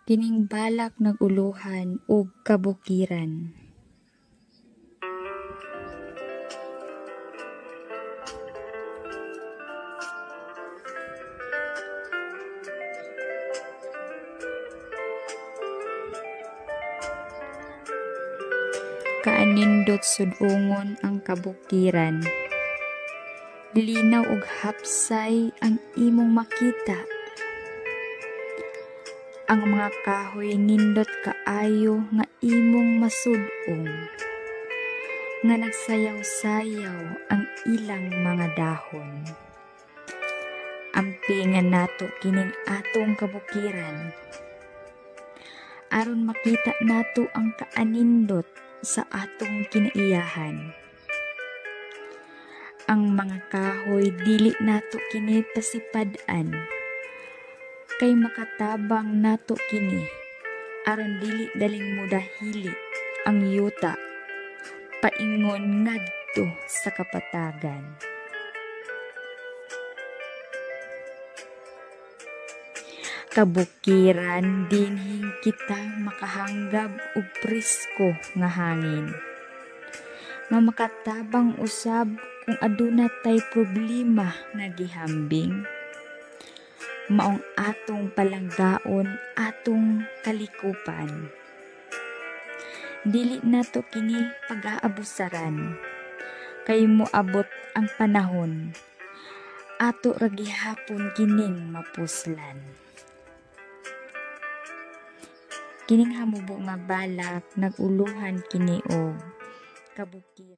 Kining balak nag-uluhan og kabukiran. Kaanindot sud-ongon ang kabukiran. Linaw og hapsay ang imong makita. Ang mga kahoy nindot kaayo nga imong masud-ong, nga nagsayaw-sayaw ang ilang mga dahon. Ampingan nato kining atong kabukiran aron makita nato ang kaanindot sa atong kinaiyahan. Ang mga kahoy dili nato kini pasipad-an, kay makatabang nato kini aron dili daling mudahili ang yuta paingon ngadto sa kapatagan. Kabukiran dinhing kita makahanggab og presko nga hangin, nga makatabang usab kung aduna tay problema nga gihambing. Maong atong palanggaon atong kalikupan. Dili nato kini pag-aabusaran, kay moabot ang panahon ato ra gihapon kining mapuslan. Kining hamubo nga balak nag-uluhan kini og kabukiran.